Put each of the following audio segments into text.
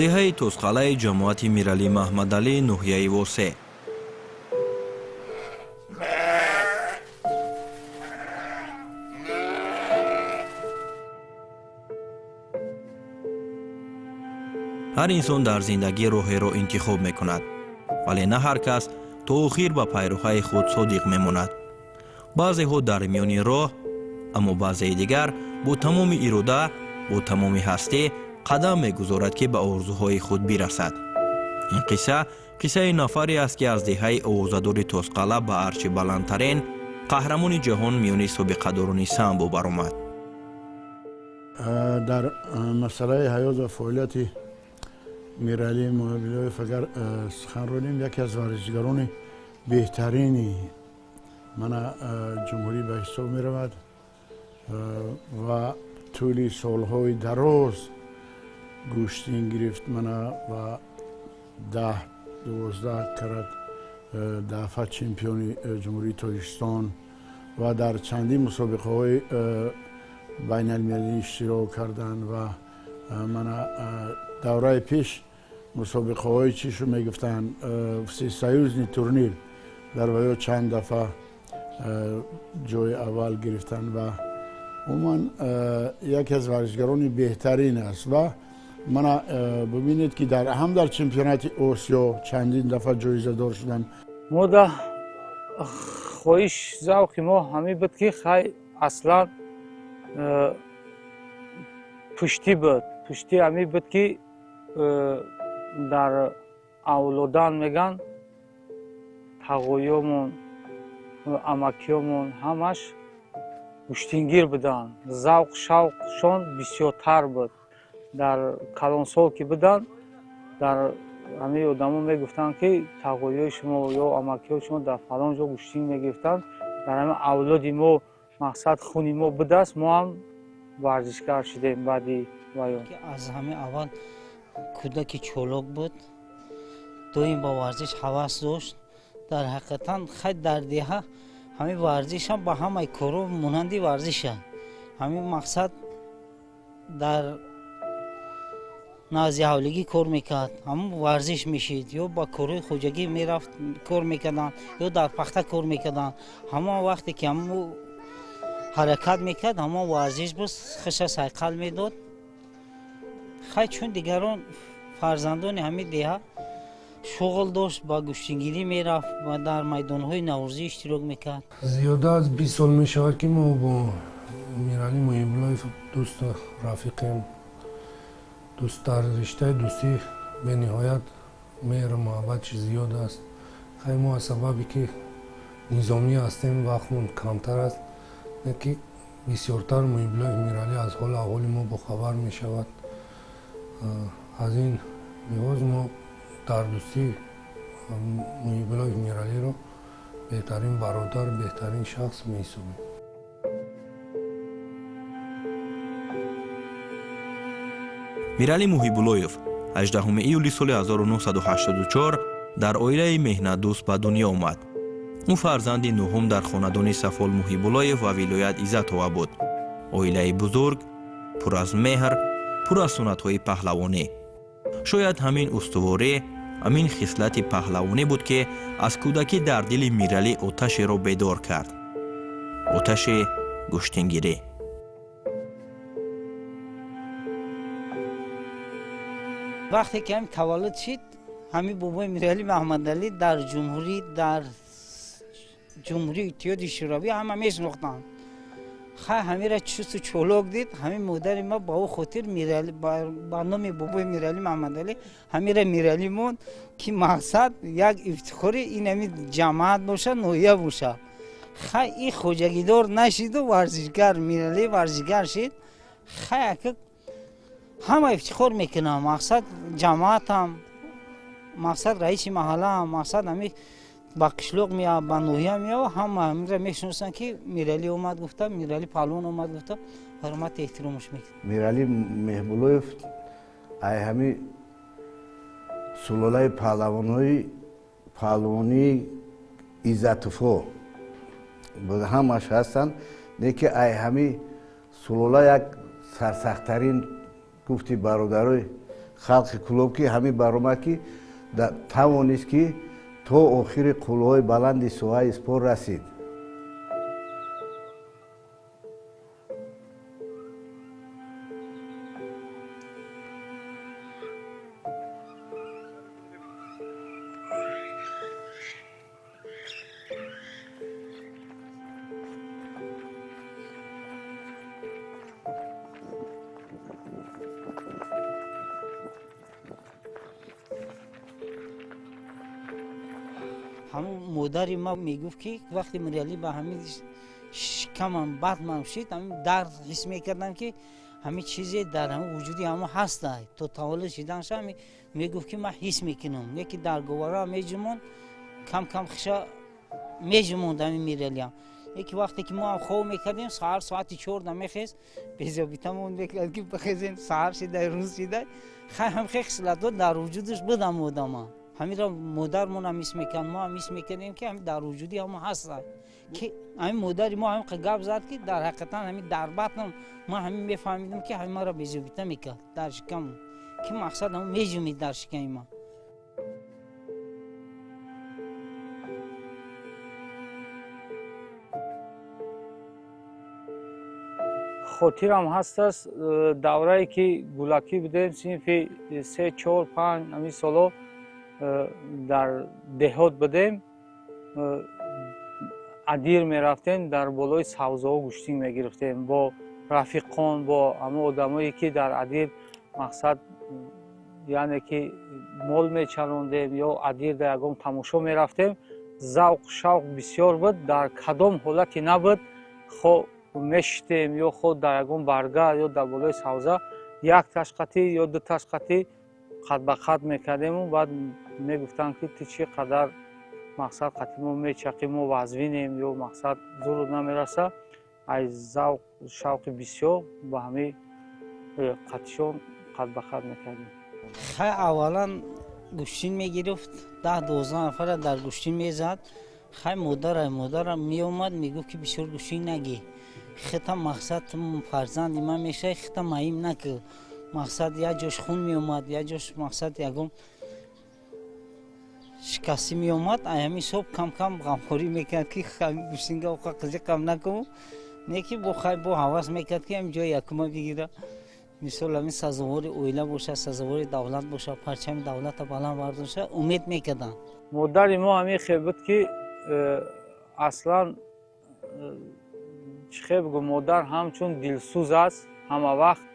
Деҳаи Тозқалъаи ҷамоати Миралӣ Маҳмадалӣ, ноҳияи Восе. Ҳар инсон дар зиндагӣ роҳеро интихоб мекунад, вале на ҳар кас то охир ба пайроҳаи худ содиқ мемонад. Баъзеҳо дар миёни роҳ, аммо баъзеи дигар бо тамоми ирода, бо тамоми ҳастӣ қадам мегузорад, ки ба орзуҳои худ бирасад. Ин қисса қиссаи нафаре аст, ки аз деҳаи овозадори Тозқалъа ба арчи баландтарин қаҳрамони ҷаҳон миёни собиқадорони самбо баромад. Дар масъалаи ҳаёт ва фаъолияти Миралӣ Муҳибуллоев агар сухан ронем, яке аз варзишгарони беҳтарини мана ҷумҳурӣ ба ҳисоб меравад ва тӯли солҳои дароз гӯштин гирифт мана ва 10-12 карат дафъа чемпиони Ҷумҳурии Тоҷикистон ва дар чандин мусобиқаҳои байналмилалӣ иштирок карданд. Ва мана давраи пеш мусобиқаҳои чишу мегуфтанд, всесоюзный турнир, дар ваё чанд дафъа ҷои аввал гирифтанд ва умуман яке аз варзишгарони беҳтарин аст. Ва мана бибинед, ки ҳам дар чемпионати Осиё чандин дафъа ҷоизадор шуданд. Мо да хоҳиш, завқи мо ҳамин буд, ки хай, аслан пуштӣ буд. Пуштӣ ҳамин буд, ки дар авлодан меган, тағоёмон, амакиёмон ҳамаш гӯштингир буданд. Завқ, шавқшон бисёртар буд. Дар калонсол ки буданд, дар ҳамаи одамо мегуфтанд, ки тағоёи шумо ё амакиёи шумо дар фалон ҷо гӯштин мегирифтанд. Дар ҳамин авлоди мо, мақсад, хуни мо будааст, мо ҳам варзишгар шудем баъди ваён. Аз ҳамин аввал кӯдаки чолок буд, доим ба варзиш ҳавас дошт. Дар ҳақиқатан, хай, дар деҳа ҳамин варзишам ба ҳамаи коро монанди варзиша. Ҳамин мақсад, дар назди ҳавлигӣ кор мекард, ҳамун варзиш мешид, ё ба корҳои хоҷагӣ мерафт, кор мекарданд, ё дар пахта кор мекарданд. Ҳамон вақте ки ҳамун ҳаракат мекард, ҳамон варзиш буд, хуша сайқал медод. Хай, чун дигарон фарзандони ҳамин деҳа шуғл дошт, ба гӯштингирӣ мерафт ва дар майдонҳои наврӯзӣ иштирок мекард. Зиёда аз 20 сол мешавад, ки мо бо Миралӣ Муҳибуллоев дӯсту рафиқем. Дӯст дар риштаи дӯстӣ бениҳоят меҳру муҳаббатш зиёд аст. Хай, мо аз сабабе ки низомӣ ҳастем, вақтмон камтар аст, ки бисёртар Муҳибуллоев Миралӣ аз ҳолу аҳволи мо бохабар мешавад. Аз ин лиҳоз мо дар дӯстӣ Муҳибуллоев Миралиро беҳтарин бародар, беҳтарин шахс меҳисобем. Миралӣ Муҳибуллоев 18 июли соли 1984 дар оилаи меҳнатдӯст ба дунё омад. Ӯ фарзанди нуҳум дар хонадони Сафол Муҳибуллоев ва Вилоят Иззатова буд. Оилаи бузург, пур аз меҳр, пур аз суннатҳои паҳлавонӣ. Шояд ҳамин устуворӣ, ҳамин хислати паҳлавонӣ буд, ки аз кӯдакӣ дар дили Миралӣ оташеро бедор кард, оташи гӯштингирӣ. Вақте ки ҳамин таваллуд шид, ҳамин бобои Миралӣ Маҳмадалӣ дар ҷумҳурии Иттиҳоди Шӯравӣ ҳама мешинохтанд. Хай, ҳамира чусту чолок дид. Ҳамин модари ма ба ӯ хотир ба номи бобои Миралӣ Маҳмадалӣ ҳамира Миралӣ монд, ки мақсад, як ифтихори ин ҳамин ҷамоат боша, ноҳия боша. Хай, и хоҷагидор нашиду варзишгар, Миралӣ варзишгар шид. Хай, ака, ҳама ифтихор мекунам, мақсад, ҷамоатам, мақсад, раиси маҳаллаам, мақсад, ҳами ба қишлоқ мея, ба ноҳия меяв, ҳама ҳаминра мешиносанд, ки Миралӣ омад гуфта, Миралӣ паҳлавон омад гуфта, ҳурмати эҳтиромаш мекунад. Миралӣ Меҳбулоев ай ҳами сулолаи паҳлавонҳои паҳлавонии Иззатовҳо ҳамаш ҳастанд, не ки ай ҳами сулола як сарсахтарин, гуфти бародарои Халқи Кӯлоб ки ҳамин баромад, ки тавонист, ки то охири қуллаҳои баланди соҳаи спорт расид. Ҳамун модари ма мегуфт, ки вақте Миралӣ ба ҳамин шикамам батмам шид, ҳамин дард ҳис мекардам, ки ҳамин чизе дар ҳамин вуҷуди ҳамо ҳаста. То таваллуд шиданша мегуфт, ки ман ҳис мекунам, яке дар говара меҷумонд, кам кам хиша меҷумонд ҳамин Миралиам. Яке вақте ки мо ҳам хоб мекардем, саҳар соати 4-да мехест, безобитамон мекард, ки бихезем, саҳар шидай, рӯз шидай. Хай, ҳам хе хислатҳо дар вуҷудаш будам одама. Ҳаминро модармонам ҳис мекард, мо ҳам ҳис мекардем, ки ҳамин дар вуҷуди ҳамо ҳаста, ки ҳамин модари мо ҳамин гап зад, ки дар ҳақиқатан ҳамин дар батнам ман ҳамин мефаҳмидам, ки ҳамин маро безобита мекард дар шикам, ки мақсад ҳамон меҷумид дар шиками ман. Хотирам ҳастаст, даврае ки гулакӣ будем, синфи се, чор, панҷ, ҳамин солҳо дар деҳот будем, адир мерафтем, дар болои савзаҳо гӯштин мегирифтем бо рафиқон, бо ҳамон одамое ки дар адир, мақсад, яъне ки мол мечарондем ё адир дар ягон тамошо мерафтем. Завқ, шавқ бисёр буд, дар кадом ҳолате набуд, хо мешитем ё хо дар ягон барга ё дар болои савза як ташқатӣ ё ду ташқатӣ қад ба қад мекардему. Баъд мегуфтанд, ки ту чӣ қадар, мақсад, қати мо мечақӣ, мо вазвинем ё, мақсад, зурут намераса. Аз завқ, шавқи бисёр ба ҳамин қатишон қад ба қад мекардем. Хай, аввалан гӯштин мегирифт, 10-12 нафара дар гӯштин мезад. Хай, модарам меомад, мегуфт, ки бисёр гӯштин нагӣ, хита, мақсад, фарзанди ман мешавӣ, хита маим накӣ. Мақсад, як ҷош хун меомад, як ҷош, мақсад, ягон шикастӣ меомад. Ай ҳамин ҳисоб кам кам ғамхорӣ мекард, ки гӯштинга оқа қизиқам накун. Не ки бо хай бо ҳавас мекард, ки ҳамин ҷои якума бигира, мисол, ҳамин сазовори оила бошад, сазовори давлат бошад, парчами давлата баланд бардошад, умед мекарданд. Модари мо ҳамин хел буд, ки аслан чӣ хел бигӯ, модар ҳамчун дилсӯз аст. Ҳама вақт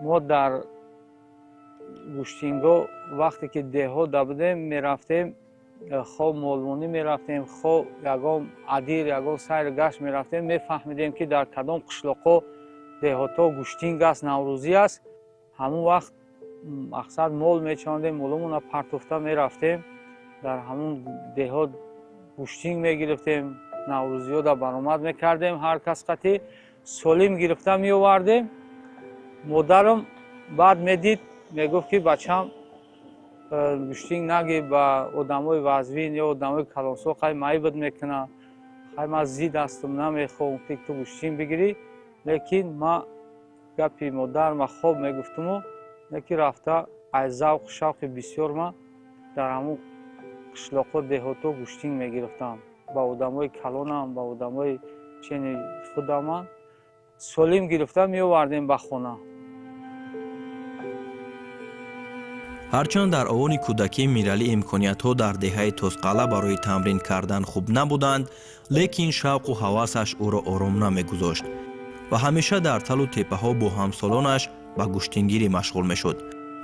мо дар гӯштингоҳ, вақте ки деҳода будем, мерафтем, хо молмонӣ мерафтем, хо ягон адир, ягон сайру гашт мерафтем, мефаҳмидем, ки дар кадом қишлоқҳо, деҳотҳо гӯштинг аст, наврӯзӣ аст. Ҳамон вақт, мақсад, мол мечарондем, моломона партофта мерафтем, дар ҳамон деҳот гӯштинг мегирифтем, наврӯзиёда баромад мекардем, ҳар кас қатӣ солим гирифта меовардем. Модарам баъд медид, мегуфт, ки бачам, гӯштинг наги, ба одамои вазвин ё одамои калонсол хай маибат мекунад. Хай, ман зид ҳастам, намехоҳам, ки ту гӯштинг бигирӣ. Лекин ма гапи модарма хоб мегуфтуму, лекин рафта аз завқу шавқи бисёр ма дар ҳамон қишлоқҳо, деҳотҳо гӯштинг мегирифтам, ба одамои калонам, ба одамои чени худаман солим гирифта меовардем ба хона. Ҳарчанд дар овони кӯдакӣ Миралӣ имкониятҳо дар деҳаи Тозқалъа барои тамрин кардан хуб набуданд, лекин шавқу ҳавасаш ӯро ором намегузошт ва ҳамеша дар талу теппаҳо бо ҳамсолонаш ба гӯштингирӣ машғул мешуд.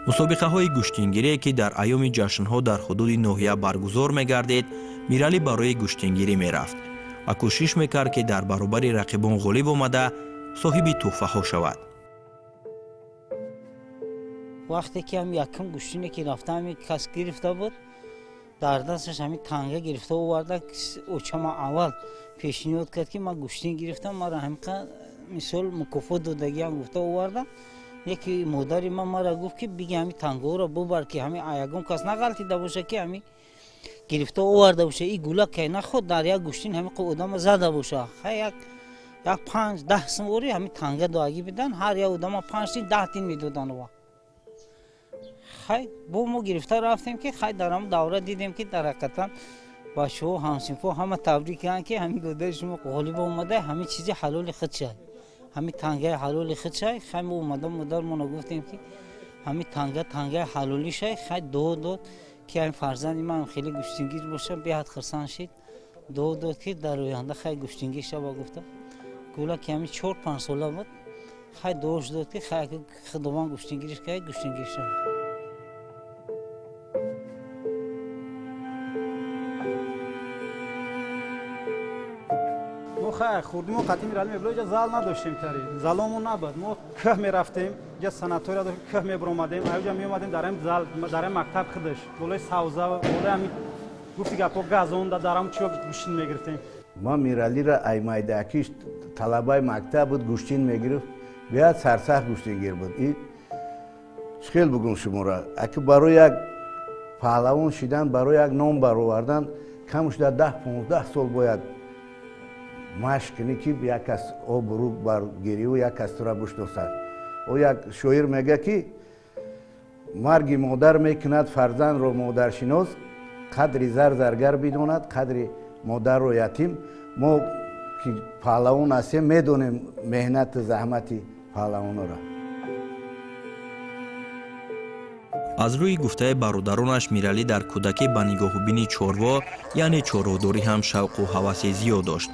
Мусобиқаҳои гӯштингирие, ки дар айёми ҷашнҳо дар ҳудуди ноҳия баргузор мегардид, Миралӣ барои гӯштингирӣ мерафт ва кӯшиш мекард, ки дар баробари рақибон ғолиб омада, соҳиби тӯҳфаҳо шавад. Вақте ки ҳам якум гӯштине ки рафта, ҳами кас гирифта буд, дар дасташ ҳамин танга гирифта оварда. Очама аввал пешниҳод кард, ки ман гӯштин гирифтам, мара ҳамиқа, мисол, мукофот додагиам гуфта оварда. Яке модари ман мара гуфт, ки биги, ҳами тангаҳоро бубар, ки ҳами ягон кас нағалтида боша, ки ҳами гирифта оварда боша, и гула кай наход дар як гӯштин ҳами одама зада боша. Хай, як 5-10 сум ори ҳами танга доагӣ бидан, ҳар як одама 5 тин, 10 тин медодан. Вақт Хай, бо мо гирифта рафтем, ки хай, дар ҳам давра дидем, ки дар ҳақиқатан бачаҳо, ҳамсинфҳо ҳама табрик карданд, ки ҳамин додаи шумо ғолиб омада, ҳамин чизи ҳалоли худ шай, ҳамин тангаи ҳалоли худ шай. Хай, мо омада модармона гуфтем, ки ҳамин танга тангаи ҳалолӣ шай. Хай, дуо дод, ки ҳамин фарзанди ман хеле гӯштингир боша. Беҳад хурсанд шид, дуо дод, ки дар оянда хай гӯштингир шава. Гуфта гула, ки ҳамин 4-5 сола буд, хай, дуош дод, ки хай, худованд гӯштингириш кард, гӯштингир шава. Мо хай хурди мо қатъи Мирали Мебло ҷа зал надоштем, тари заломон набуд. Мо кӯҳ мерафтем, ҷа санатория дошт, кӯҳ мебиромадем, аюҷа меомадем, дар ҳамин зал, дар ҳамин мактаб худаш, болои савза, болои ҳамин, гуфти гапҳо, газонда, дар ҳамн чиё гӯштин мегирифтем. Ман Миралиро аймайдакиш талабаи мактаб буд, гӯштин мегирифт, беҳад сарсахт гӯштингир буд. И чӣ хел бугум шуморо, аки барои як паҳлавон шидан, барои як ном баровардан кам шуда 10-15 сол бояд машқ кунӣ, ки як кас обрӯ баргирию як кас тура бишносад. О, як шоир мега, ки марги модар мекунад фарзандро модаршинос, қадри зар заргар бидонад, қадри модарро ятим. Мо ки паҳлавон ҳастем, медонем меҳнату заҳмати паҳлавонора. Аз рӯи гуфтаи бародаронаш, Миралӣ дар кӯдакӣ ба нигоҳубини чорво, яъне чорводорӣ ҳам шавқу ҳаваси зиёд дошт.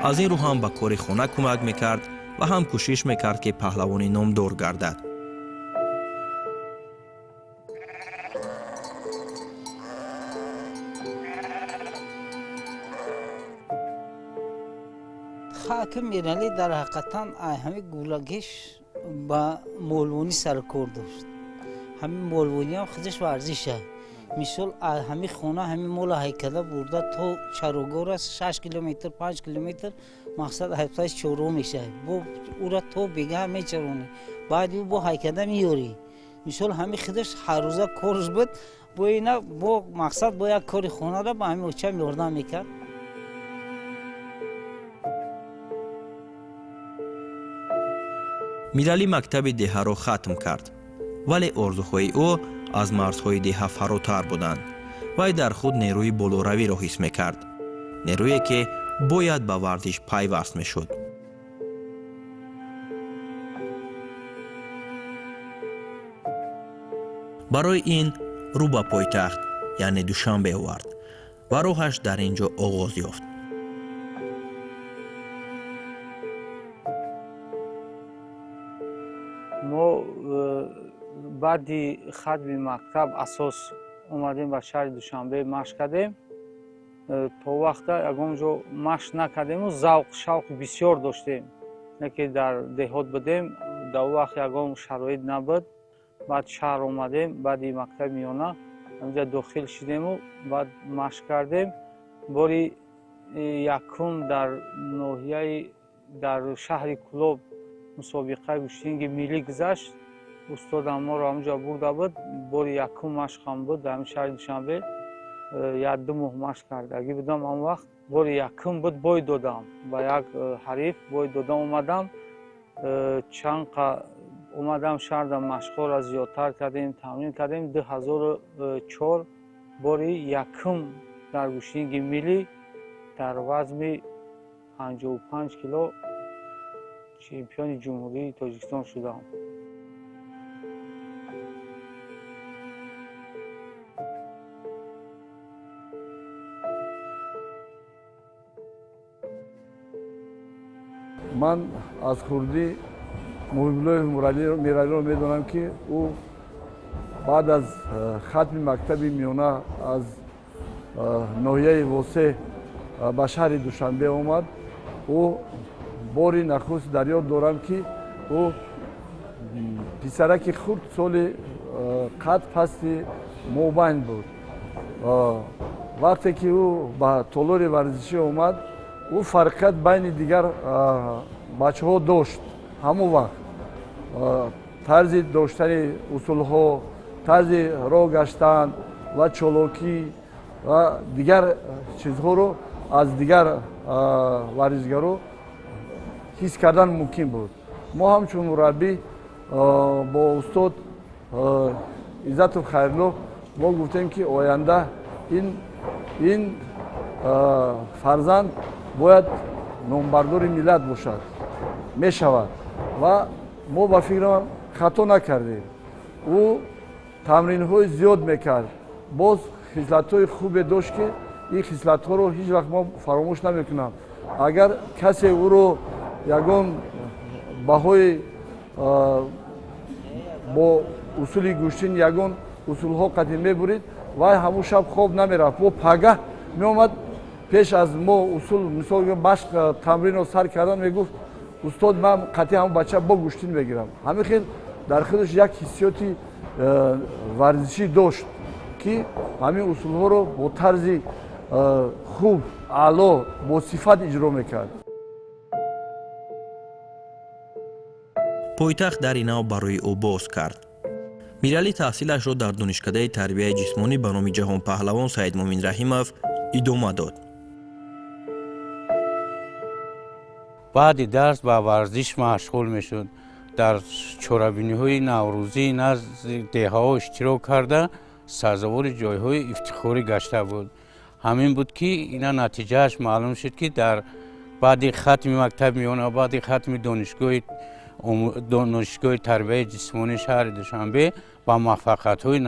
Аз ин рӯ ҳам ба кори хона кӯмак мекард ва ҳам кӯшиш мекард, ки паҳлавони номдор гардад. Хаки Миралӣ дар ҳақиқатан ҳамин гулагиш ба молвонӣ саркор дошт. Ҳамин молвониам худаш варзиша. Мисол, ҳамин хона ҳамин мола ҳайкала бурда то чарогора, 6 километр, 5 километр, мақсад ҳайфташ чоро мешавад. Бо ура то бегаҳ мечаронӣ, баъди бо ҳайкада меёрӣ. Мисол, ҳамин худаш ҳаррӯза корш буд. Бо ина бо мақсад бо як кори хонара ба ҳамин очам ёрдам мекард. Миралӣ мактаби деҳаро хатм кард, вале орзуҳои ӯ аз марзҳои деҳа фаротар буданд. Вай дар худ нерӯи болоравиро ҳис мекард, нерӯе ки бояд ба варзиш пайваст мешуд. Барои ин рӯ ба пойтахт, яъне Душанбе овард ва роҳаш дар ин ҷо оғоз ёфт. Мо баъди хатми мактаб асос омадем ба шаҳри Душанбе, машқ кардем. То вақта ягон ҷо машқ накардему завқ, шавқи бисёр доштем, не ки дар деҳот будем, дар он вақт ягон шароит набуд. Баъд шаҳр омадем, баъди мактаби миёна ҳаминҷа дохил шидему баъд машқ кардем. Бори якум дар ноҳияи, дар шаҳри Кӯлоб мусобиқаи гӯштинги миллӣ гузашт. Устодам моро ҳаминҷо бурда буд. Бори якум машқам буд дар ҳамин шаҳри Душанбе. Як 2 моҳ машқ кардагӣ будам. Он вақт бори якум буд, бой додам ба як ҳариф, бой додам, омадам. Чанд омадам шаҳрда, машқҳоро зиёдтар кардем, тамрин кардем. 2004 бори якум дар гӯштинги миллӣ дар вазни 55 кило чемпиони Ҷумҳурии Тоҷикистон шудам. Ман аз хурдӣ Муҳибуллоев Миралиро медонам, ки ӯ баъд аз хатми мактаби миёна аз ноҳияи Восе ба шаҳри Душанбе омад. Ӯ бори нахуст, дар ёд дорам, ки ӯ писараки хурд соли, қад пасти мобайн буд. Вақте ки ӯ ба толори варзишӣ омад, ӯ фарқият байни дигар бачаҳо дошт. Ҳамон вақт тарзи доштани усулҳо, тарзи роҳ гаштан ва чолокӣ ва дигар чизҳоро аз дигар варзишгаро ҳис кардан мумкин буд. Мо ҳамчун мураббӣ бо устод. Иззатов Хайрулло мо гуфтем, ки оянда ин фарзанд бояд номбардори миллат бошад, мешавад. Ва мо ба фикрам хато накардем. Ӯ тамринҳои зиёд мекард, боз хислатҳои хубе дошт, ки ин хислатҳоро ҳеҷ вақт мо фаромӯш намекунам. Агар касе ӯро ягон баҳои бо усули гӯштин ягон усулҳо қатъи мебурид, вай ҳамун шаб хоб намерафт. Бо пагаҳ меомад пеш аз мо усул, мисол, машқ, тамринро сар кардан, мегуфт: «Устод, ман қатъи ҳамун бача бо гӯштин мегирам». Ҳамин хел дар худаш як ҳиссиёти варзишӣ дошт, ки ҳамин усулҳоро бо тарзи хуб, аъло, бо сифат иҷро мекард. Пойтахт дари нав барои ӯ боз кард. Миралӣ таҳсилашро дар донишкадаи тарбияи ҷисмонӣ ба номи ҷаҳонпаҳлавон Саидмумин Раҳимов идома дод. Баъди дарс ба варзиш машғул мешуд. Дар чорабиниҳои наврӯзӣ назди деҳаҳо иштирок карда, сазовори ҷойҳои ифтихорӣ гашта буд. Ҳамин буд, ки ина натиҷааш маълум шуд, ки дар баъди хатми мактаби миёна, баъди хатми донишгоҳи тарбияи ҷисмонии шаҳри Душанбе ба муваффақиятҳои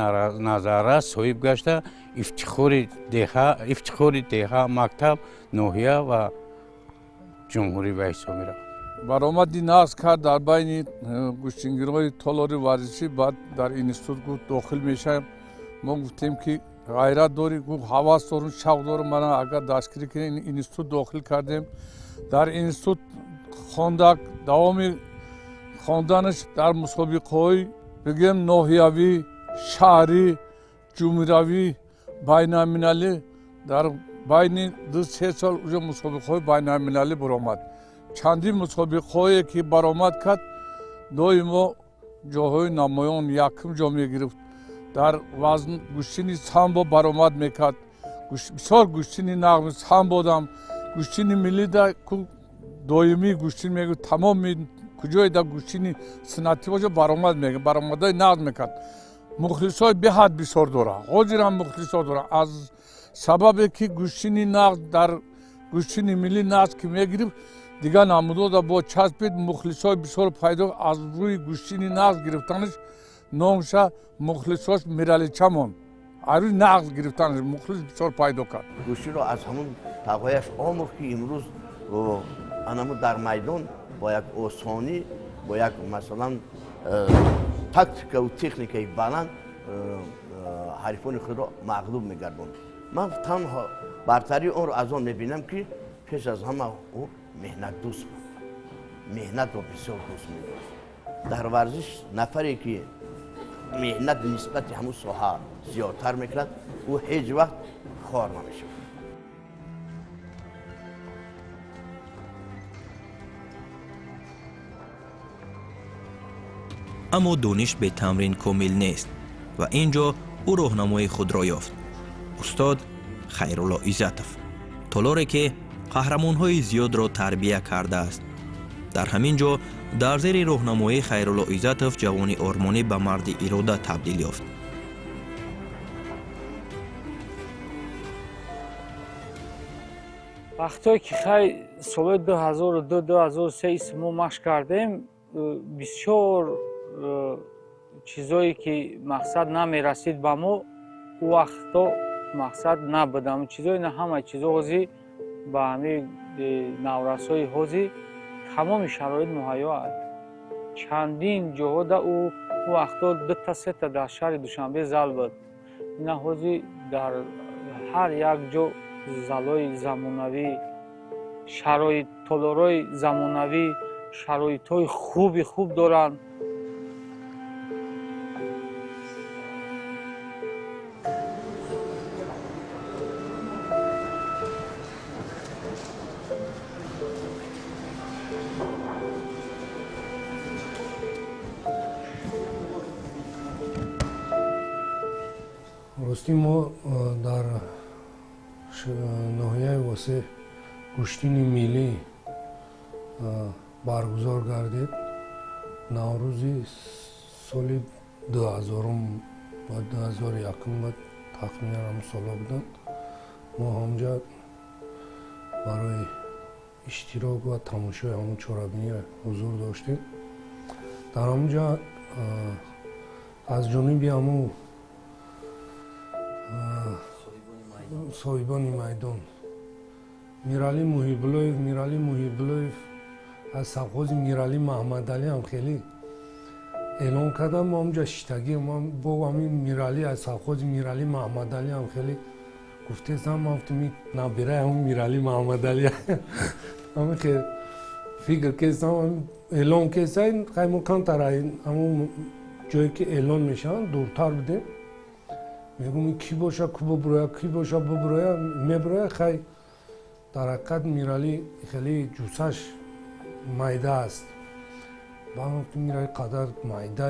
назаррас соҳиб гашта, ифтихори деҳа, мактаб, ноҳия ва ҷумҳурӣ ба ҳисоб меравад. Баромади нағз кард дар байни гӯштингирҳои толори варзишӣ. Баъд дар институт гуфт, дохил мешавем. Мо гуфтем, ки ғайрат дорӣ? Гуфт, ҳавас дорум, шавқ дорум, мана агар дастгирӣ кунем. Институт дохил кардем. Дар институт хондак. Давоми хонданаш дар мусобиқаҳои, бигӯем, ноҳиявӣ, шаҳрӣ, ҷумҳуриявӣ, байналмилалӣ дар байни 2-3 сол уже мусобиқаҳои байналмилалӣ баромад. Чандин мусобиқаҳое ки баромад кард, доимо ҷойҳои намоён, якум ҷо мегирифт. Дар вазн гӯштини самбо баромад мекард, бисёр гӯштини нағм, самбодам, гӯштини миллида доимӣ гӯштин мегирифт. Тамоми куҷое да гӯштини суннатӣ бошад, баромад мекард, баромадҳои нағз мекард. Мухлисҳои беҳад бисёр дорад, ҳозирам мухлисҳо дорад. Аз сабабе ки гӯштини нағз, дар гӯштини миллӣ нағз ки мегирифт, дигар намудода бо часпид, мухлисҳои бисёр пайдо. Аз рӯи гӯштини нағз гирифтанаш номша мухлисҳош Миралича монд. Аз рӯи нағз гирифтанаш мухлис бисёр пайдо кард. Гӯштиро аз ҳамун тағояш омӯхт, ки имрӯз анаму дар майдон бо як осонӣ, бо як, масалан, тактикаву техникаи баланд ҳарифони худро мағлуб мегардонд. Ман танҳо бартарии онро аз он мебинам, ки пеш аз ҳама ӯ меҳнатдӯст буд, меҳнатро бисёр дӯст медошт. Дар варзиш нафаре ки меҳнат нисбати ҳамун соҳа зиёдтар мекунад, ӯ ҳеҷ вақт хор намешавад. Аммо дониш бетамрин комил нест ва ин ҷо ӯ роҳнамои худро ёфт: устод Хайрулло Иззатов. Толоре ки қаҳрамонҳои зиёдро тарбия кардааст. Дар ҳамин ҷо, дар зери роҳнамоии Хайрулло Иззатов, ҷавони ормонӣ ба марди ирода табдил ёфт. Вақтое ки, хай, солҳои 2002, 2003 мо машқ кардем, бисёр чизое ки мақсад намерасид ба мо, ӯ вақто мақсад набуд ҳамн чизое. На ҳамаи чизо ҳозир ба ҳамин наврасҳои ҳозир тамоми шароит муҳайё аст. Чандин ҷоҳода ӯ вақто дута, сета дар шаҳри Душанбе зал буд. Ина ҳозир дар ҳар як ҷо залҳои замонавӣ, шароит, толорҳои замонавӣ, шароитҳои хуби хуб доранд. Ростӣ, мо дар ноҳияи Восеъ гӯштини миллӣ баргузор гардид. Наврӯзи соли 2000-ум. Ба 2001 буд, тахминан ҳам солҳо буданд. Мо ҳамҷа барои иштирок ва тамошои ҳамун чорабинӣ ҳузур доштем. Дар ҳамунҷа аз ҷониби ҳамун соҳибони майдон Миралӣ Муҳибуллоев аз совхози Миралӣ Маҳмадалӣ ҳам хеле эълон кардам. Мо ҳамҷа шиштагӣ бо ҳамин Миралӣ аз совхози Миралӣ Маҳмадалӣ ҳам хеле гуфтесам. Ман гуфтам, набираи ҳамун Миралӣ Маҳмадалӣ, ҳамин хел фикр кестам. Эълон кеса, хай мо камтар ҳамун ҷое ки эълон мешаванд дуртар будем. Мегум, ки боша, ку бубуроя, ки боша бубуроя, мебуроя. Хай, дар ҳақиқат Миралӣ хеле ҷуссаш майда аст. Баъд гуфтем, Миралӣ қадар майда,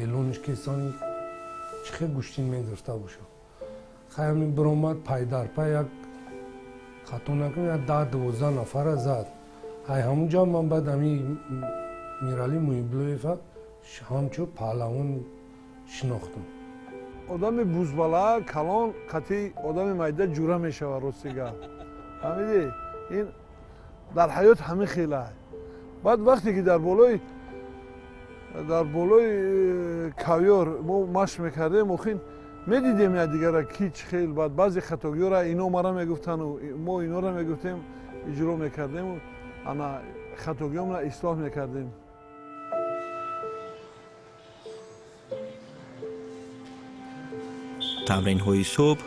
эълониш кесани, чӣ хел гӯштин мегирифта боша? Хай, ҳамин биромад, пайдарпай, як хато накунам, як 10-12 нафара зад. Ай ҳамунҷа ман баъд ҳамин Миралӣ Муҳибуллоева ҳамчун паҳлавон шинохтам. Одами бузбала калон қатъи одами майда ҷура мешавад. Рости гап, фаҳмидӣ, ин дар ҳаёт ҳамин хела. Баъд вақте ки дар болои ковёр мо машқ мекардем, охин медидем якдигара, ки чӣ хел. Баъд баъзе хатогиёра ино мара мегуфтану мо инора мегуфтем, иҷро мекардему ана хатогиёмра ислоҳ мекардем. Тамринҳои субҳ,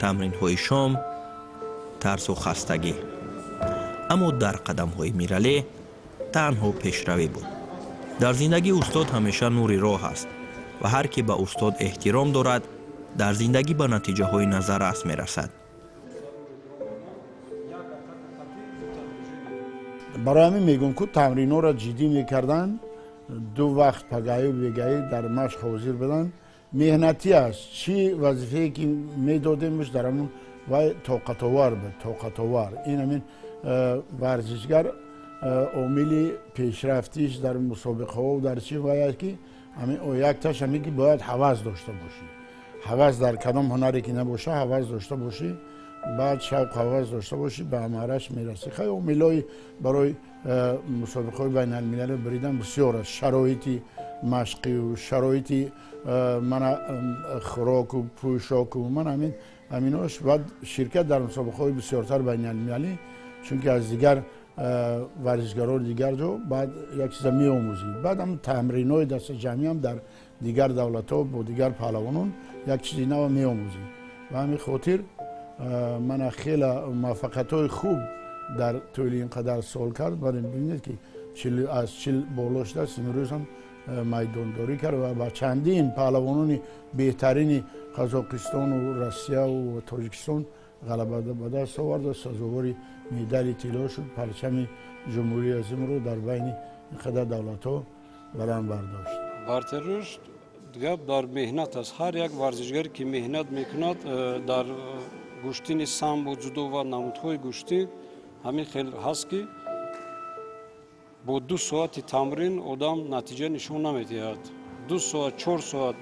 тамринҳои шом, тарсу хастагӣ, аммо дар қадамҳои Миралӣ танҳо пешравӣ буд. Дар зиндагӣ устод ҳамеша нури роҳ аст ва ҳар ки ба устод эҳтиром дорад, дар зиндагӣ ба натиҷаҳои назаррас мерасад. Барои ҳамин мегӯм, ку тамринҳоро ҷиддӣ мекарданд, ду вақт, пагаю бегаӣ, дар машқ ҳозир буданд. Меҳнатӣ аст, чӣ вазифае ки медодемш, дар ҳамун вай тоқатовар буд, тоқатовар. Ин ҳамин варзишгар омили пешрафтиш дар мусобиқаҳо дар чӣ вай аст, ки якташ ҳамин ки бояд ҳавас дошта бошӣ. Ҳавас дар кадом ҳунаре ки набоша, ҳавас дошта бошӣ, баъд шавқ, ҳавас дошта бошӣ, ба амараш мерасӣ. Хай, омилҳои барои мусобиқаҳои байналмилалӣ буридан бисёр аст: шароити машқию шароити мана хӯроку пӯшоку ман ҳамин ҳаминош, баъд ширкат дар мусобиқаҳои бисёртар байналмилалӣ, чунки аз дигар варзишгарони дигар ҷо баъд як чиза меомӯзӣ. Баъд ҳам тамринҳои дастаҷамъиам дар дигар давлатҳо бо дигар паҳлавонон як чизи нава меомӯзӣ. Ба ҳамин хотир мана хеле муваффақиятҳои хуб дар тӯли ин қадар сол кард. Барем, бибинед, ки аз 40 боло шудааст, имрӯз ҳам майдондорӣ кард ва ба чандин паҳлавонони беҳтарини Қазоқистону Россияву Тоҷикистон ғалаба ба даст овард, сазовори медали тилло шуд, парчами ҷумҳурии азимро дар байни ин қадар давлатҳо баланд бардошт. Бартари рушд гап дар меҳнат аст. Ҳар як варзишгаре ки меҳнат мекунад дар гӯштини самбо, ҷудо ва намудҳои гӯштӣ, ҳамин хел ҳаст, ки бо 2 соати тамрин одам натиҷа нишон намедиҳад. 2 соат, 4 соат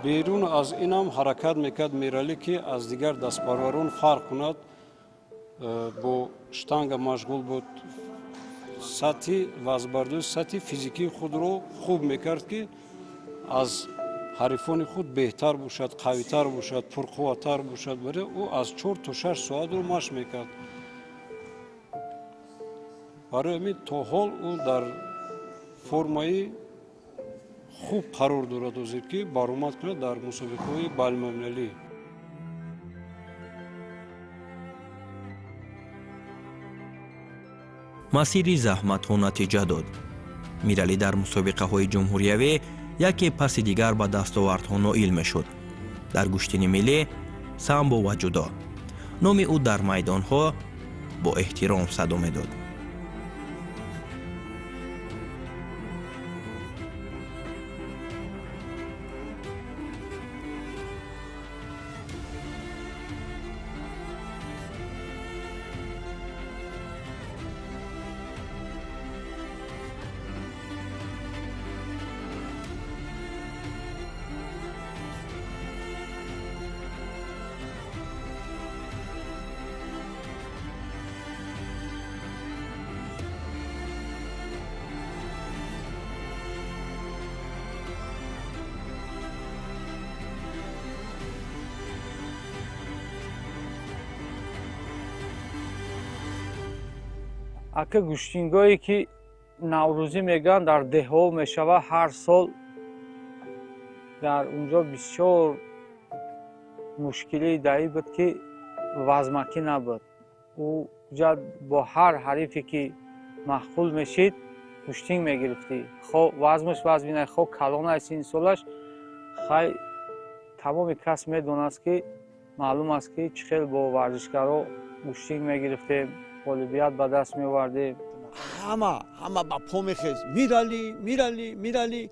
берун аз инам ҳаракат мекард Миралӣ, ки аз дигар дастпарварон фарқ кунад. Бо штанга машғул буд, сатҳи вазнбардорӣ, сатҳи физикии худро хуб мекард, ки аз ҳарифони худ беҳтар бошад, қавитар бошад, пурқувваттар бошад. Барои ӯ аз 4 то 6 соатро машқ мекард. Барои ҳамин то ҳол ӯ дар формаи хуб қарор дорад ҳозир, ки баромад кунад дар мусобиқаҳои байналмилалӣ. Масири заҳматҳо натиҷа дод. Миралӣ дар мусобиқаҳои ҷумҳуриявӣ яке паси дигар ба дастовардҳо ноил мешуд. Дар гӯштини миллӣ, самбо ва ҷудо номи ӯ дар майдонҳо бо эҳтиром садо медод. Ака, гӯштингоҳе ки наврӯзӣ мегӯянд, дар деҳҳо мешавад ҳар сол, дар унҷо бисёр мушкилии даӣ буд, ки вазмакӣ набуд. Ӯ ҷа бо ҳар ҳарифе ки маъқул мешид, гӯштинг мегирифтӣ, хо вазмаш вазмина, хо калонаи синни солаш. Хай, тамоми кас медонаст, ки маълум аст, ки чӣ хел бо варзишгаро гӯштинг мегирифтем, ғолибият ба даст меовардем. Ҳама, ҳама ба по мехест. Мирали, Мирали, Мирали.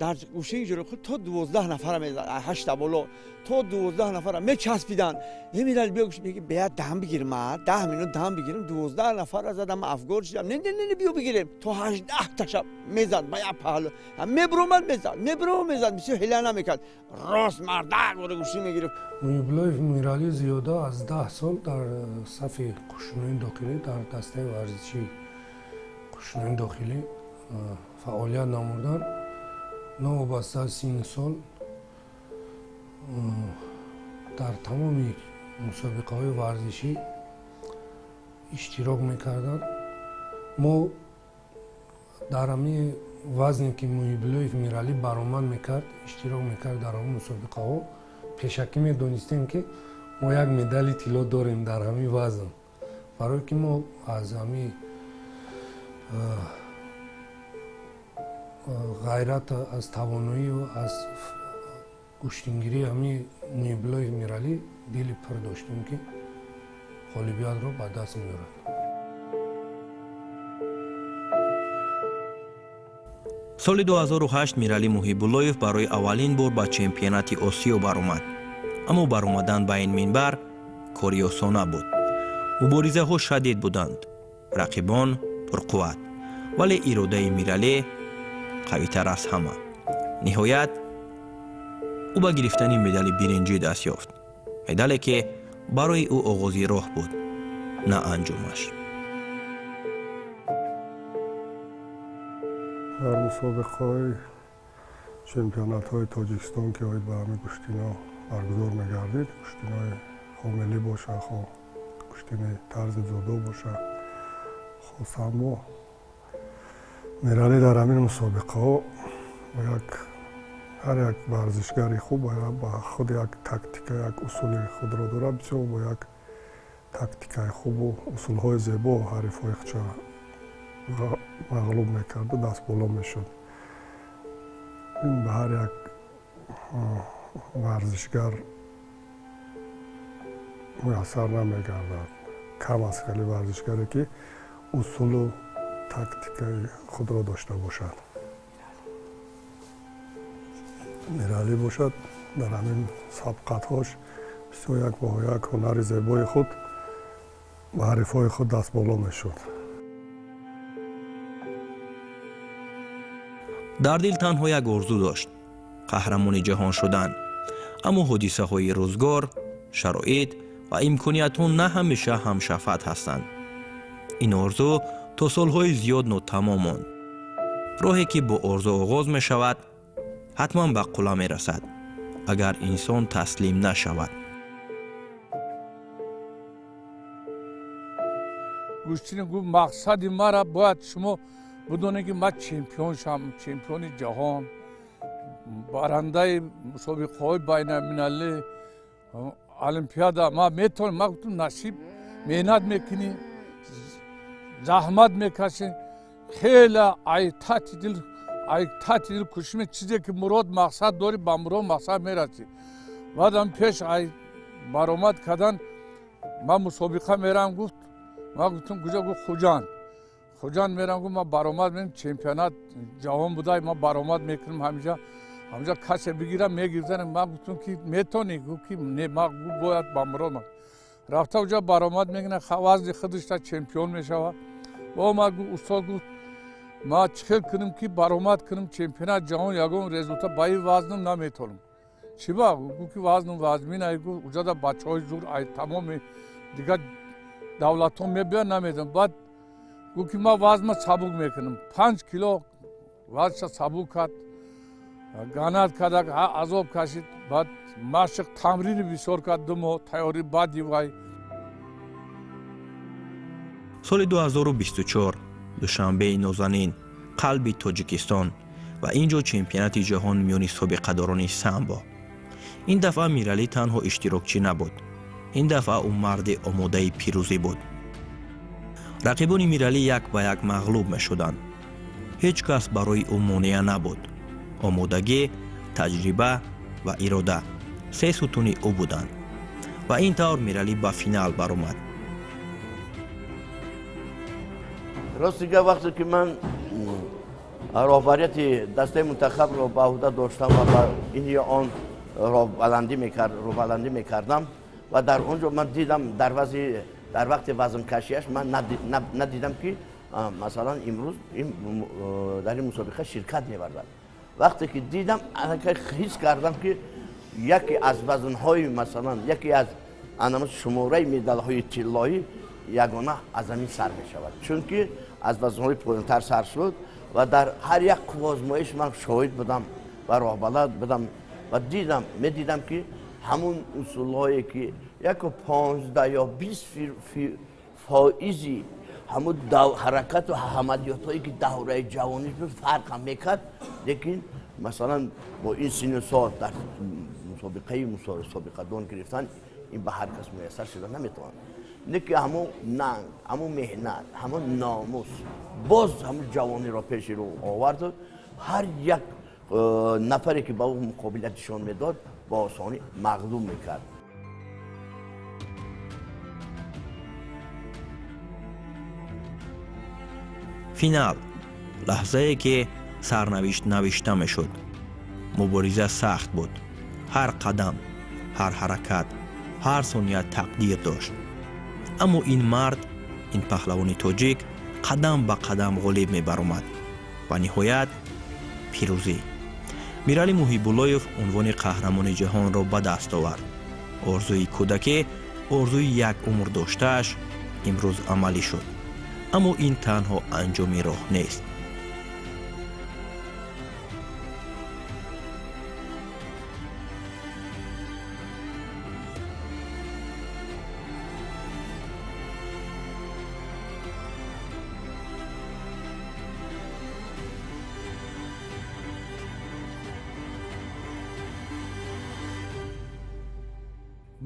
Дар гӯштинги ҷури худ то 12 нафара мезад, ҳашта боло то 12 нафара мечаспиданд. Е, Мирали, биё. Меги: «Бия, дам бигирим, а 10 минут дам бигирим. 12 нафара задам, афгор шидам». «Не, не, не, биё бигирем». То 18 таша мезад ба як паҳлу, мебуромад, мезад, мебуромад, мезад. Бисёр ҳила намекард, рост мардак бора гӯштин мегирифт. Муҳибуллоев Миралӣ зиёда аз 10 сол дар сафи қӯшунои дохилӣ, дар дастаи варзишии қӯшунои дохилӣ фаъолият намуданд. Новобаста аз синни сол, дар тамоми мусобиқаҳои варзишӣ иштирок мекарданд. Мо дар ҳамин вазне ки Муҳибуллоев Миралӣ баромад мекард, иштирок мекард дар ҳамин мусобиқаҳо, пешакӣ медонистем, ки мо як медали тилло дорем дар ҳамин вазн, барое ки мо аз ҳамин ғайрат, аз тавоноию аз гӯштингирии ҳамин Муҳибуллоев Миралӣ дили пур доштем, ки ғолибиятро ба даст меорад. Соли 2008 Миралӣ Муҳибуллоев барои аввалин бор ба чемпионати Осиё баромад. Аммо баромадан ба ин минбар кори осон набуд. Муборизаҳо шадид буданд, рақибон пурқувват, вале иродаи Миралӣ қавитар аз ҳама. Ниҳоят, ӯ ба гирифтани медали биринҷӣ даст ёфт, медале ки барои ӯ оғози роҳ буд, на анҷомаш. Дар мусобиқаҳои чемпионатҳои Тоҷикистон, ки оид ба ҳамин гӯштино баргузор мегардид, гӯштинои хо миллӣ боша, хо гӯштини тарзи ҷудо боша, хо самбо, Миралӣ дар ҳамин мусобиқаҳо як ҳар як варзишгари хуб ба худ як тактика, як усули худро дорад. Бисёр бо як тактикаи хубу усулҳои зебо ҳарифҳои худша мағлуб мекарду дастболо мешуд. Ин ба ҳар як варзишгар муяссар намегардад. Кам аст хеле варзишгаре, ки усулу тактикаи худро дошта бошад. Миралӣ бошад, дар ҳамин сабқатҳош бисёр як бо як ҳунари зебои худ ба ҳарифҳои худ дастболо мешуд. Дар дил танҳо як орзу дошт: қаҳрамони ҷаҳон шудан. Аммо ҳодисаҳои рӯзгор, шароит ва имкониятҳо на ҳамеша ҳамшафат ҳастанд. Ин орзу то солҳои зиёд нотамом монд. Роҳе ки бо орзу оғоз мешавад, ҳатман ба қулла мерасад, агар инсон таслим нашавад. Гӯштини гуфт: «Мақсади мара бояд шумо бидонед, ки ман чемпион шавам, чемпиони ҷаҳон, барандаи мусобиқаҳои байналмилалӣ, олимпиада. Ман метавонам». Ман гуфтам: «Насиб, меҳнат мекунӣ, заҳмат мекашӣ, хеле ай тати дил, ай тати дил кӯшиш, чизе ки мурод, мақсад дорӣ, ба мурод, мақсад мерасӣ». Баъдам пеш ай баромад кардан: «Ман мусобиқа мерам», гуфт. Ман гуфтам: «Куҷо?» Гуфт: «Хуҷанд, Хуҷанд мерам». Гуфт: «Ман баромад мекунам, чемпионат ҷаҳон будай, ман баромад мекунам, ҳамиҷа касе бигирам, мегирифтан». Ман гуфтам, ки метавонӣ? Гуфт, ки не, ман бояд ба мурод. Рафта уҷа баромад мекунад, вазни худашта чемпион мешавад. Бо ман гуфт: «Устод, — гуфт, — ман чӣ хел кунам, ки баромад кунам чемпионат ҷаҳон, ягон результат ба ин вазнам наметавонам?» «Чӣ ба?» Гуфт, ки вазнам вазмин ай». Гуфт: «Уҷада бачаҳои зур ай тамоми дигар давлатҳо мебиён, наметавонам». Баъд гуфт, ки ман вазма сабук мекунам. 5 кило вазнша сабук кард, ганат карда, азоб кашид. Баъд машқ, тамрини бисёр кард, 2 моҳ тайёрӣ. Баъди вай Соли 2024, Душанбеи нозанин, қалби Тоҷикистон, ва ин ҷо чемпионати ҷаҳон миёни собиқадорони самбо. Ин дафъа Миралӣ танҳо иштирокчӣ набуд, ин дафъа ӯ марди омодаи пирӯзӣ буд. Рақибони Миралӣ як ба як мағлуб мешуданд. Ҳеҷ кас барои ӯ монеа набуд. Омодагӣ, таҷриба ва ирода се сутуни ӯ буданд. Ва ин тавр Миралӣ ба финал баромад. Рости гап, вақте ки ман роҳбарияти дастаи мунтахабро ба ӯҳда доштам ва ба ин ё он роҳбаландӣ мекардам, ва дар он ҷо ман дидам, дар вақти вазнкашиаш ман надидам, ки масалан имрӯз дар ин мусобиқа ширкат меварзад. Вақте ки дидам, ҳис кардам, ки яке аз вазнҳои, масалан, яке аз анама шумораи медалҳои тиллоӣ ягона аз ҳамин сар мешавад, чунки аз вазнҳои поёнтар сар шуд. Ва дар ҳар як қувваозмоиш ман шоҳид будам ва роҳбалад будам ва дидам, медидам, ки ҳамун усулҳое ки 1-15 ё 20 фоизи ҳамун ҳаракату амалиётҳое ки давраи ҷавониш буд, фарқам мекард, лекин масалан бо ин сину сол дар мусобиқаи собиқадон гирифтан, ин ба ҳар кас муяссар шуда наметавонад. Не ки ҳамун нанг, ҳамун меҳнат, ҳамун номус боз ҳамун ҷавониро пеши рӯ оварду ҳар як нафаре ки ба ӯ муқобилат нишон медод, ба осонӣ мағлуб мекард. Финал, лаҳзае ки сарнавишт навишта мешуд. Мубориза сахт буд. Ҳар қадам, ҳар ҳаракат, ҳар сония тақдир дошт. Аммо ин мард, ин паҳлавони тоҷик, қадам ба қадам ғолиб мебаромад ва ниҳоят пирӯзӣ. Миралӣ Муҳибуллоев унвони қаҳрамони ҷаҳонро ба даст овард. Орзуи кӯдакӣ, орзуи як умр доштааш имрӯз амалӣ шуд. Аммо ин танҳо анҷоми роҳ нест.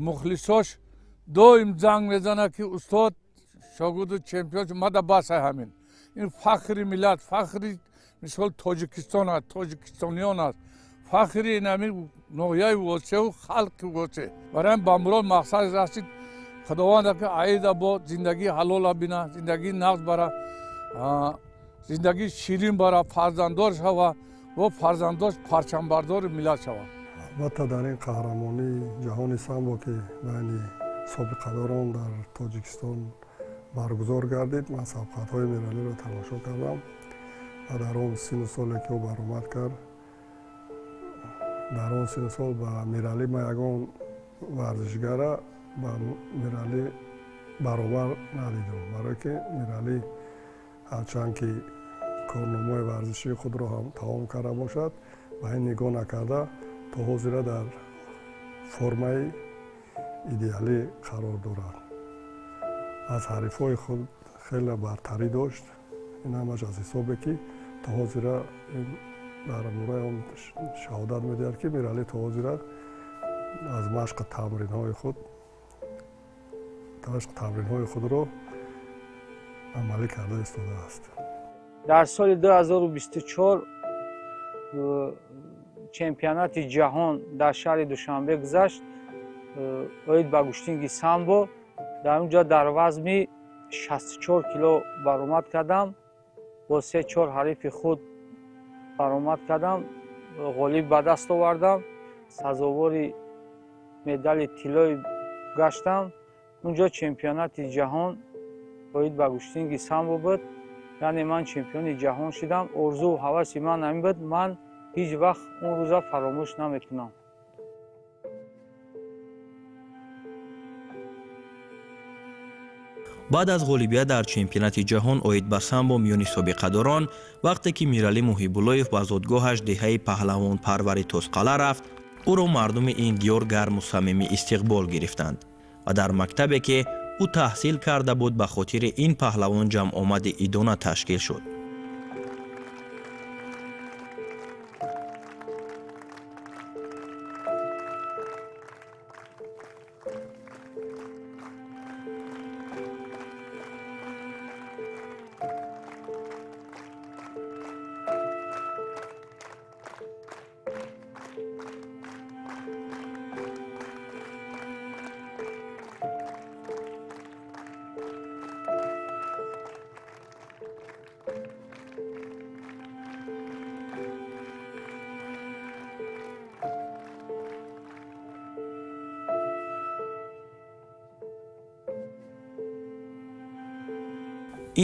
Мухлисош доим занг мезанад, ки устод, шогирду чемпион мада. Басай, ҳамин ин фахри миллат, фахри мисол Тоҷикистон аст, тоҷикистониён аст, фахри инамин ноҳияи Восеу, халқи Восе. Барои ба мурод мақсад расид. Худованда ки аида бо зиндагии ҳалола бина, зиндагии нағз бара, зиндагии ширин бара, фарзанддор шава, бо фарзанддош парчамбардори миллат шава. Албатта, дар ин қаҳрамонии ҷаҳони самбо, ки байни собиқадорон дар Тоҷикистон баргузор гардид, ман сабқатҳои Миралиро тамошо кардам ва дар он сину соле ки ӯ баромад кард, дар он сину сол ба Миралӣ ман ягон варзишгара ба Миралӣ баробар надидам, барое ки Миралӣ ҳарчанд ки корномаи варзишии худро ҳам тамом карда бошад, ба ин нигоҳ накарда, то ҳозира дар формаи идеалӣ қарор дорад. Аз ҳарифҳои худ хеле бартарӣ дошт. Ин ҳамаш аз ҳисобе ки то ҳозира дар бораи он шаҳодат медиҳад, ки Миралӣ то ҳозира аз машқу тамринҳои худ, машқу тамринҳои худро амалӣ карда истодааст. Дар соли 2024 чемпионати ҷаҳон дар шаҳри Душанбе гузашт оид ба гӯштинги самбо. Дар он ҷо дар вазни 64 кило баромад кардам, бо се чор ҳарифи худ баромад кардам, ғолиб ба даст овардам, сазовори медали тиллоӣ гаштам. Он ҷо чемпионати ҷаҳон оид ба гӯштинги самбо буд, яъне ман чемпиони ҷаҳон шудам. Орзуву ҳаваси ман ҳамин буд, ман ҳеҷ вақт он рӯза фаромӯш намекунам. Баъд аз ғолибият дар чемпионати ҷаҳон оид ба самбо миёни собиқадорон, вақте ки Миралӣ Муҳибуллоев ба зодгоҳаш, деҳаи паҳлавонпарвари Тозқалъа рафт, ӯро мардуми ин диёр гарму самимӣ истиқбол гирифтанд ва дар мактабе ки Ӯ таҳсил карда буд, ба хотири ин паҳлавон ҷамъомади идона ташкил шуд.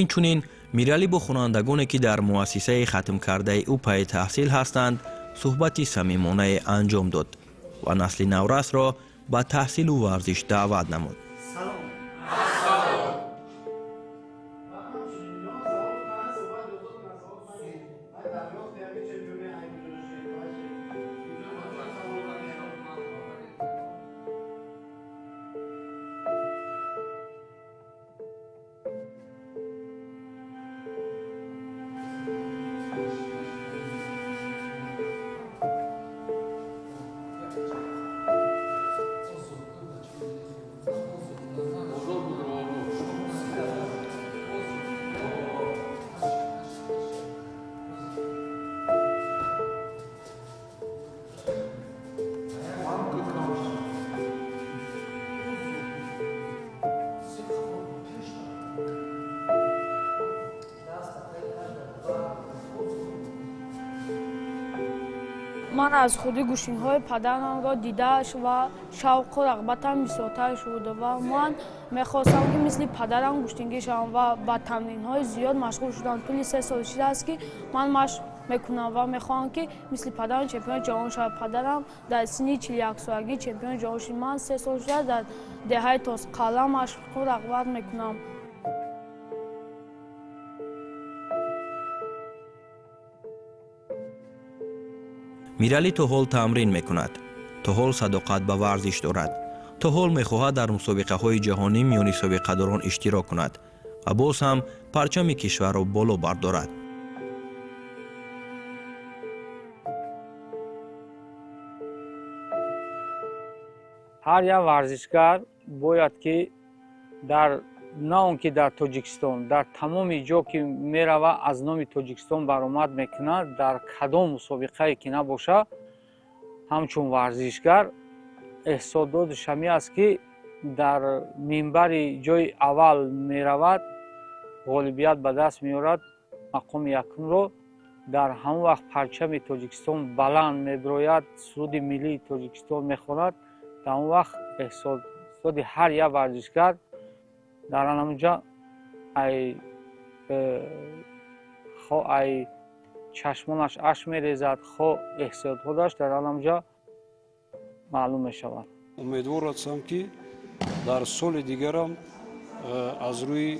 Инчунин Миралӣ бо хонандагоне, ки дар муассисаи хатмкардаи ӯ пайи таҳсил ҳастанд, суҳбати самимонае анҷом дод ва насли наврасро ба таҳсилу варзиш даъват намуд. Ман аз хурдӣ гӯштинҳои падарамро дида ва шавқу рағбатам бисёртар шуд ва ман мехостам, ки мисли падарам гӯштингир шавам ва ба тамринҳои зиёд машғул шудам. Тӯли 3 сол шудааст, ки ман машқ мекунам ва мехоҳам, ки мисли падарам чемпиони ҷаҳон шавад. Падарам дар синни 41-солагӣ чемпиони ҷаҳон шуд. Ман 3 сол шуда дар деҳаи Тосқалъа машқу рағбат мекунам. Миралӣ то ҳол тамрин мекунад, то ҳол садоқат ба варзиш дорад, то ҳол мехоҳад дар мусобиқаҳои ҷаҳонӣ миёни собиқадорон иштирок кунад ва боз ҳам парчами кишварро боло бардорад. Ҳар як варзишгар бояд, ки дар на он ки дар Тоҷикистон, дар тамоми ҷо ки мерава, аз номи Тоҷикистон баромад мекунад, дар кадом мусобиқае ки набошад, ҳамчун варзишгар эҳсосдодаш ҳамин аст, ки дар минбари ҷои аввал меравад, ғолибият ба даст меорад, мақоми якумро, дар ҳамон вақт парчами Тоҷикистон баланд мебирояд, суруди миллии Тоҷикистон мехонад. Дар он вақт эҳсосоти ҳар як варзишгар дар анамуҷа ай хо ай чашмонаш ашк мерезад, хо эҳсиётҳояш дар анамуҷа маълум мешавад. Умедвор ҳастам, ки дар соли дигарам аз рӯи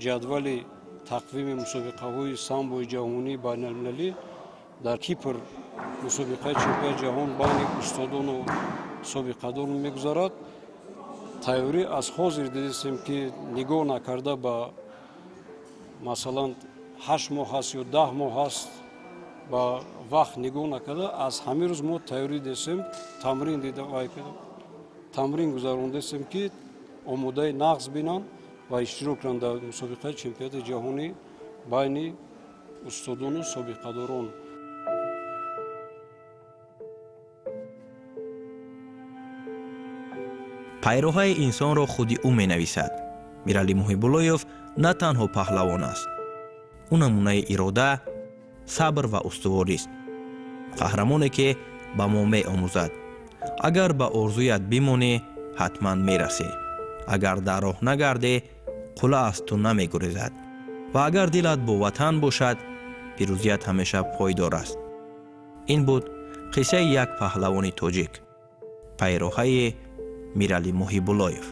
ҷадвали тақвими мусобиқаҳои самбои ҷаҳонии байналмилалӣ дар Кипр мусобиқаи чемпионати ҷаҳон байни устодону собиқадорон мегузарад. Тайёрӣ аз ҳозир дидистем, ки нигоҳ накарда ба масалан 8 моҳ ҳаст ё 10 моҳ ҳаст, ба вақт нигоҳ накарда, аз ҳамин рӯз мо тайёрӣ дидестем, тамрин дида, тамрин гузарондестем, ки омодаи нағз бинанд ва иштирок кунанд дар мусобиқаи чемпионати ҷаҳонӣ байни устодону собиқадорон. Пайроҳаи инсонро худи ӯ менависад. Миралӣ Муҳибуллоев на танҳо паҳлавон аст, ӯ намунаи ирода, сабр ва устуворист, қаҳрамоне, ки ба мо меомӯзад: агар ба орзуят бимонӣ, ҳатман мерасӣ, агар дар роҳ нагардӣ, қулла аз ту намегурезад ва агар дилат бо ватан бошад, пирӯзият ҳамеша пойдор аст. Ин буд қиссаи як паҳлавони тоҷик, пайроҳаи Миралӣ Муҳибуллоев.